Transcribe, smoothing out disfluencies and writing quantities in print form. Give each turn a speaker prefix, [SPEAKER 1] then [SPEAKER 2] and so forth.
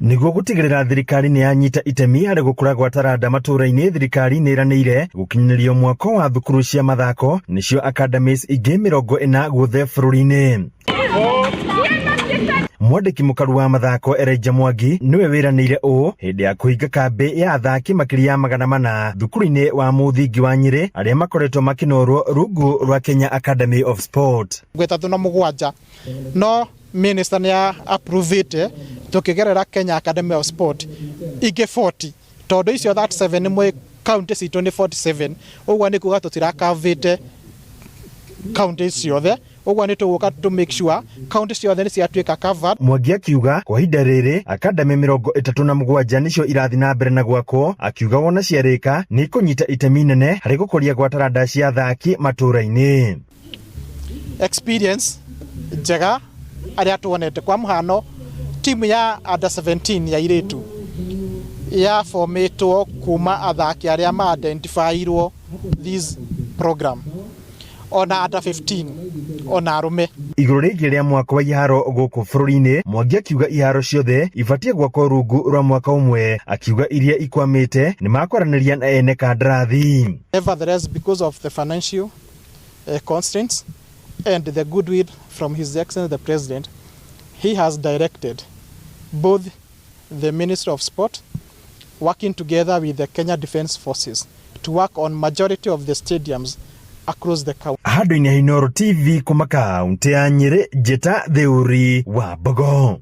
[SPEAKER 1] Nĩguo gũtigĩrĩra thirikari nĩ yanyita itemi harĩ gũkũra gwa taranda matũũra-inĩ, thirikari nĩ ĩranĩire gũkinyĩrio mwako wa thukuru cia mathako nĩcio academies ingĩ 40 guothe bũrũri-inĩ. Mwandĩki mũkaru wa mathako Elijah Mwangi nĩwe wĩranĩire ũũ hĩndĩ ya kũhinga kambĩ ya athaki makĩria ya 400 thukuru-inĩ wa mũthingi wa Nyĩrĩ arĩa makoretwo makĩnorwo rungu rwa Kenya Academy of Sport.
[SPEAKER 2] 37 no minister nĩ approvĩte tũkĩgerera Kenya Academy of Sport ingĩ 40, tondũ icio 37 nĩ mwĩ county citũ nĩ 47. Ũguo nĩ kuga tũtirakavĩte county ciothe. Ũguo nĩ tũgũka to make sure county ciothe nĩ ciatuĩka covered.
[SPEAKER 1] Mwangi akiuga kwa ihinda rĩrĩ academy 37 nĩcio irathiĩ na mbere na gwakwo, akiuga wona ciarĩka nĩ ikũnyita itemi nene harĩ gũkũria gwa taranda cia athaki matũũra-inĩ.
[SPEAKER 2] Experience njega arĩa tuonete, kwa mũhano timu ya under 17 ya irĩtu ya formĩtwo kuma athaki arĩa ma identifyirwo this program, ona under 15 ona arũme.
[SPEAKER 1] Igũrũ rĩgiĩ rĩa mwako wa iharo gũkũ bũrũri-inĩ, Mwangi akiuga iharo ciothe ibatiĩ gwakwo rungu rwa mwaka ũmwe, akiuga iria ikwamĩte nĩ makwaranĩria na ene kandarathi.
[SPEAKER 2] Nevertheless, because of the financial constraints and the goodwill from His Excellency the President, he has directed both the Ministry of Sport working together with the Kenya Defence Forces to work on majority of the stadiums across the country.
[SPEAKER 1] Handũ-inĩ ha Inooro TV kuma kaunti ya Nyĩrĩ, njĩta Theuri wa Mbogo.